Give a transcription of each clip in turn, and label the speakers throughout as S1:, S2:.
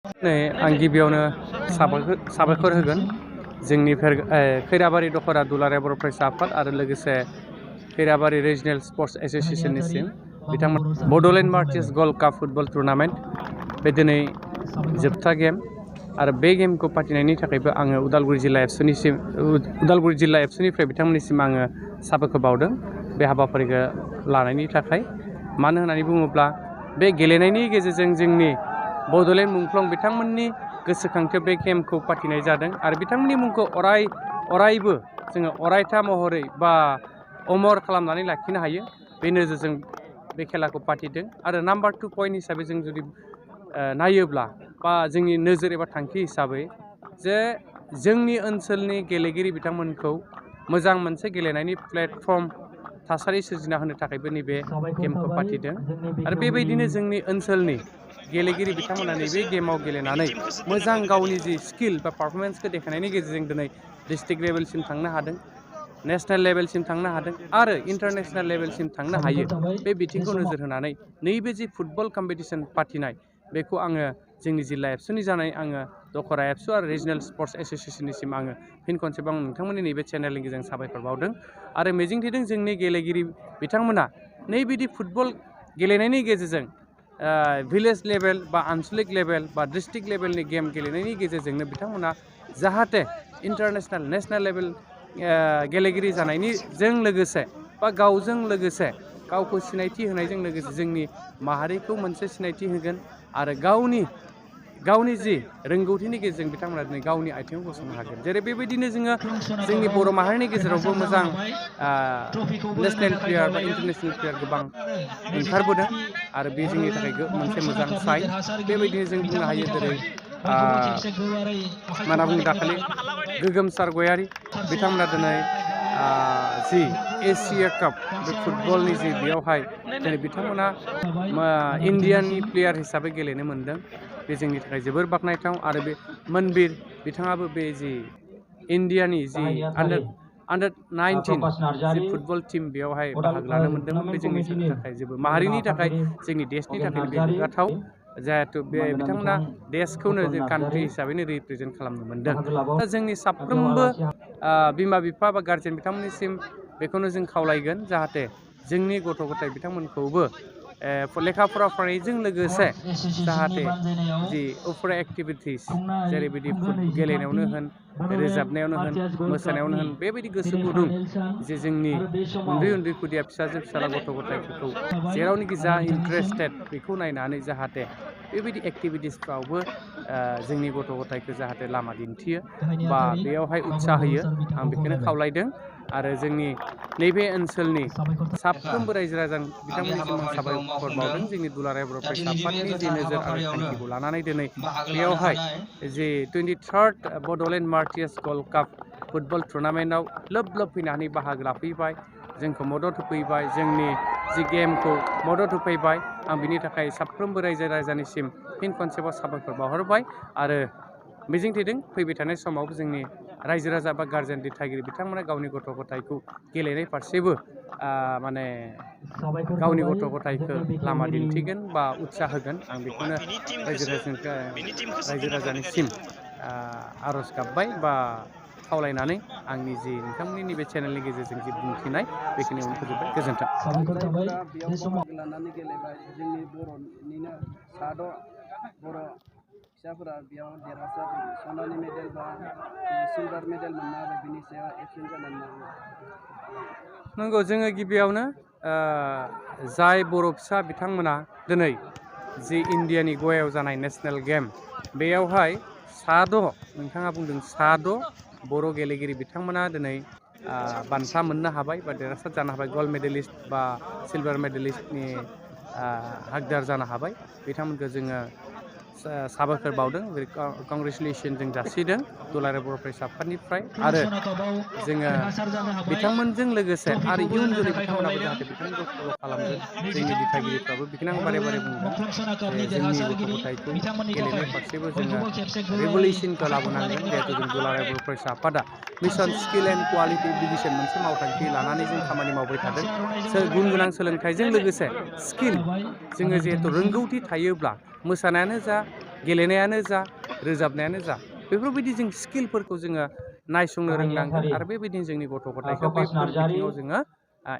S1: आं गिबियावनो साबायखर होगोन जोंनि खैराबारि दख'रा दुलाराय बर' फरायसा आफाद आरो लोगोसे खैराबारि रिजनेल स्पर्ट्स एस'सिएशननिसिम बिथांमोन Bodoland martyrs gold cup football tournament बे दिनै जोबथा गेम आरो बे गेमखौ फाथिनायनि थाखायबो आङो उदालगुरि जिल्ला एबसुनिफ्राय बिथांमोननिसिम आङो साबायखर बावदों बे हाबाफारिखौ लानायनि थाखाय। मानो होननानै बुङोब्ला बे गेलेनायनि गेजेरजों जोंनि बड'लेण्ड मुंख्लं बिथांमोननि गोसोखांथियाव बे गेमखौ फाथिनाय जादों आरो बिथांमोननि मुंखौ अरायबो जोङो अरायथा महरै बा अमर खालामनानै लाखिनो हायो बे नोजोरजों बे खेलाखौ फाथिदों। आरो नाम्बार 2 पइन्ट हिसाबै जों जुदि नायोब्ला बा जोंनि नोजोर एबा थांखि हिसाबै जे जोंनि ओनसोलनि गेलेगिरि बिथांमोनखौ मोजां मोनसे गेलेनायनि प्लेटफर्म थासारि सोरजिना होनो थाखायबो नैबे गेमखौ फाथिदों आरो बेबायदिनो जोंनि ओनसोलनि गेलेगिरि बिथांमोना नैबे गेमाव गेलेनानै मोजां गावनि जि स्किल बा पारफरमेन्सखौ देखायनायनि गेजेरजों दिनै डिस्ट्रिक्ट लेभेलसिम थांनो हादों, नेशनेल लेभेलसिम थांनो हादों आरो इन्टारनेशनेल लेभेलसिम थांनो हायो। बे बिथिंखौ नोजोर होनानै नैबे जि फुटबल कम्पिटिसन फाथिनाय बेखौ आङो जोंनि जिल्ला एबसुनि जानाय आङो दख'रा एबसु आरो रिजनेल स्पर्ट्स एस'सिएशननिसिम आङो फिन खनसेबाव नोंथांमोननि नैबे चेनेलनि गेजेरजों साबायखर बावदों आरो मिजिंथिदों जोंनि गेलेगिरि बिथांमोना नैबिदि फुटबल गेलेनायनि गेजेरजों भिलेज लेभेल बा आनसलिक लेभेल बा डिस्ट्रिक्ट लेभेलनि गेम गेलेनायनि गेजेरजोंनो बिथांमोना जाहाथे इन्टारनेशनेल नेशनेल लेभेल गेलेगिरि जानायनिजों लोगोसे बा गावजों लोगोसे गावखौ सिनायथि होनायजों लोगोसे जोंनि माहारिखौ मोनसे सिनायथि होगोन आरो गावनि जि रोंगौथिनि गेजेरजों बिथांमोना दिनै गावनि आथिङाव गसंनो हागोन। जेरै बेबायदिनो जोङो जोंनि बर' माहारिनि गेजेरावबो मोजां नेशनेल प्लेयार बा इन्टारनेशनेल प्लेयार गोबां ओंखारबोदों आरो बे जोंनि थाखाय मोनसे मोजां साइन। बेबायदिनो जों बुंनो हायो जेरै मा होनना बुङो दाखालि गोगोमसार गयारि बिथांमोना दिनै जि एसिया काप बे फुटबलनि जि बेयावहाय दिनै बिथांमोना इण्डियाननि प्लेयार हिसाबै गेलेनो मोनदों। बे जोंनि थाखाय जोबोर बाख्नायथाव आरो बे मोनबीर बिथाङाबो बे जि इण्डियानि जि आन्डार 19 जि फुटबल टिम बेयावहाय बाहागो लानो मोन्दोंमोन। बे जोंनि थाखाय जेबो माहारिनि थाखाय जोंनि देशनि थाखायनो बे गोग्गाथाव जिहेथु बे बिथांमोना देशखौनो जे कान्ट्रि हिसाबैनो रिप्रेजेन्ट खालामनो मोन्दों। दा जोंनि साफ्रोमबो बिमा बिफा बा गार्जेन बिथांमोननिसिम बेखौनो जों खावलायगोन जाहाथे जोंनि गथ' गथाय बिथांमोनखौबो लेखा फरा फरायनायजों लोगोसे जाहाथे जि उफुरा एक्टिभिटिस जेरैबायदि गेलेनायावनो होन, रोजाबनायावनो होन, मोसानायावनो होन, बेबायदि गोसो गुदुं जे जोंनि उन्दै खुदिया फिसाला गथ' गथायफोरखौ जेरावनोखि जा इन्टारेस्टेड बेखौ नायनानै जाहाथे बेबायदि एक्टिभिटिसफ्रावबो जोंनि गथ' गथायखौ जाहाथे लामा दिन्थियो बा बेयावहाय उत्साह होयो आं बेखौनो खावलायदों। आरो जोंनि नैबे ओनसोलनि साफ्रोमबो रायजो राजा बिथांमोननिसिम आं साबायखर बावदों जोंनि दुलाराय बर' फरायसा आफादनि जि नोजोर आरो थांखिखौ लानानै दिनै बेयावहाय जि 23rd Bodoland martyrs gold cup football टुर्नामेन्टआव लोब फैनानै बाहागो लाफैबाय, जोंखौ मदद होफैबाय, जोंनि जि गेमखौ मदद होफैबाय। आं बिनि थाखाय साफ्रोमबो रायजो राजानिसिम फिन खनसेबाव साबायखर बावहरबाय आरो मिजिंथिदों फैबाय थानाय समाव जोंनि रायजो राजा बा गार्जेन दिथागिरि बिथांमोना गावनि गथ' गथायखौ गेलेनाय फारसेबो माने गावनि गथ' गथायखौ लामा दिन्थिगोन बा उत्साह होगोन। आं बेखौनो रायजो राजानिसिम आर'ज गाबबाय बा खावलायनानै आंनि जि नोंथांमोननि नैबे चेनेलनि गेजेरजों जि बुंथिनाय बेखिनियावनो फोजोबबाय। गोजोन्थों।
S2: जायफोरा बेयाव बाहागो लानानै गेलेबाय जोंनि बर'निनो साद' बर' फिसाफोरा बेयाव देरहासार सनानि मेडेल बा सिलभार मेडेल मोननो हाबाय, बिनि सायाव एक्सन जानानै
S1: नंगौ। जोङो गिबियावनो जाय बर' फिसा बिथांमोना दिनै जि इण्डियानि गयायाव जानाय नेशनेल गेम बेयावहाय नोंथाङा बुंदों साद' बर' गेलेगिरि बिथांमोना दिनै बान्था मोननो हाबाय बा देरहासार जानो हाबाय, गल्ड मेडेलिस्ट बा सिलभार मेडेलिस्टनि हाकदार जानो हाबाय। बिथांमोनखौ जोङो साबायखर बावदों, कंग्रेचुलेसन जों जासिदों दुलाराय बर' फरायसा आफादनिफ्राय आरो जोङो बिथांमोनजों लोगोसे आरो इयुन जोलै बिथांमोनाबो जाहाथे बिथांमोनखौ फल' खालामगोन। जोंनि दिथागिरिफ्राबो बेखौनो आं बारे बुंदों जे जोंनि गथ' गथायखौ गेलेनाय फारसेबो जोङो रिभलिउसनखौ लाबोनांगोन। जिहेतु जों दुलाराय बर' फरायसा आफादा mission skill and quality education मोनसे मावथांखि लानानै जों खामानि मावबाय थादों। गुन गोनां सोलोंथाइजों लोगोसे स्किल जोङो जिहेतु रोंगौथि थायोब्ला मोसानायानो जा गेलेनायानो जा रोजाबनायानो जा बेफोरबायदि जों स्किलफोरखौ जोङो नायसंनो रोंनांगोन आरो बेबायदिनो जोंनि गथ' गथायखौ बेफोर बिथिङाव जोङो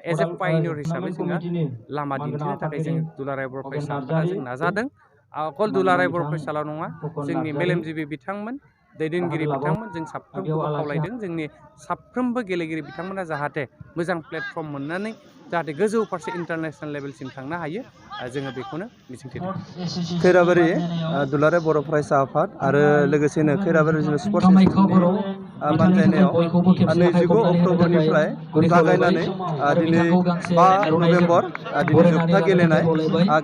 S1: एज ए पायनियर हिसाबै जोङो लामा दिन्थिनो थाखाय जों दुलाराय बर' फरायसा आफादा जों नाजादों। अकल दुलाराय बर' फरायसाल' नङा जोंनि मेलेमजिबि बिथांमोन दैदेनगिरि बिथांमोन जों साफ्रोमखौबो खावलायदों जोंनि साफ्रोमबो गेलेगिरि बिथांमोना जाहाथे मोजां प्लेटफर्म मोननानै जाहाथे गोजौ फारसे इन्टारनेसनेल लेभेलसिम थांनो हायो जोङो बेखौनो मिजिंथिदों।
S2: खैराबारि दुलाराय बर' फरायसा आफाद आरो लोगोसेनो खैराबारि स्पर्ट्स एस'सियेसननि बानजायनायाव 29 अक्ट'बरनिफ्राय जागायनानै दिनै 5 नभेम्बर दिनै जोबथा गेलेनाय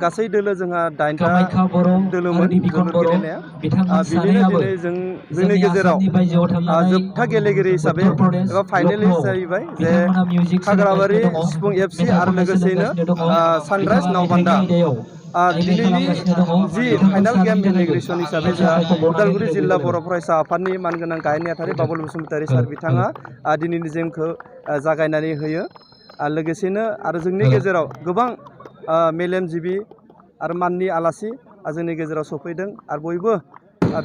S2: गासै दोलो जोंहा 8टा दोलोमोन जोलुर गेलेनाया बिदिनो दिनै जोंनि गेजेराव जोबथा गेलेगिरि हिसाबै एबा फाइनालिस्ट जाहैबाय जे खाग्राबारि सिफुं एफसि आरो लोगोसेनो सानराइज नावबान्दा दिनैनि जि फाइनाल गेम इन्टिग्रेसन हिसाबै जोंहा उदालगुरि जिल्ला बर' फरायसा आफादनि मानगोनां गाहाय नेहाथारि बाबुल बसुमतारी सार बिथाङा दिनैनि गेमखौ जागायनानै होयो लोगोसेनो आरो जोंनि गेजेराव गोबां मेलेमजिबि आरो माननि आलासि जोंनि गेजेराव सफैदों आरो बयबो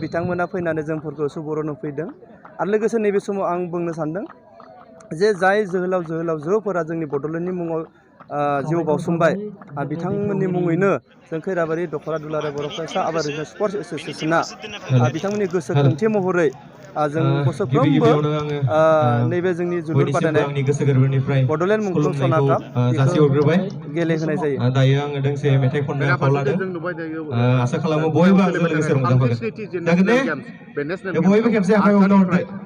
S2: बिथांमोना फैनानै जोंफोरखौ सुबुरुन होफैदों आरो लोगोसे नैबे समाव आं बुंनो सानदों जे जाय जोहोलावजोफोरा जोंनि बड'लेण्डनि मुङाव जिउ बाउसोमबाय बिथांमोननि मुङैनो जों खैराबारि दख'रा दुलाराय बर' फरायसा आबाद स्पर्ट्स एस'सियेसना बिथांमोननि गोसोखांथि महरै जों बोसोरफ्रोमबो नैबे जोंनि जोलुर बादायनाय बड'लेण्ड मुंख्लं सना काप बेखौ गेलेहोनाय जायो।
S3: दायो आङो दोंसे मेथाइ खननो आखायाव लादों आसा खालामो बयबो आंजों लोगोसे रंजाफागोन जागोन दे बयबो खेबसे आखाइ हमना हरदो।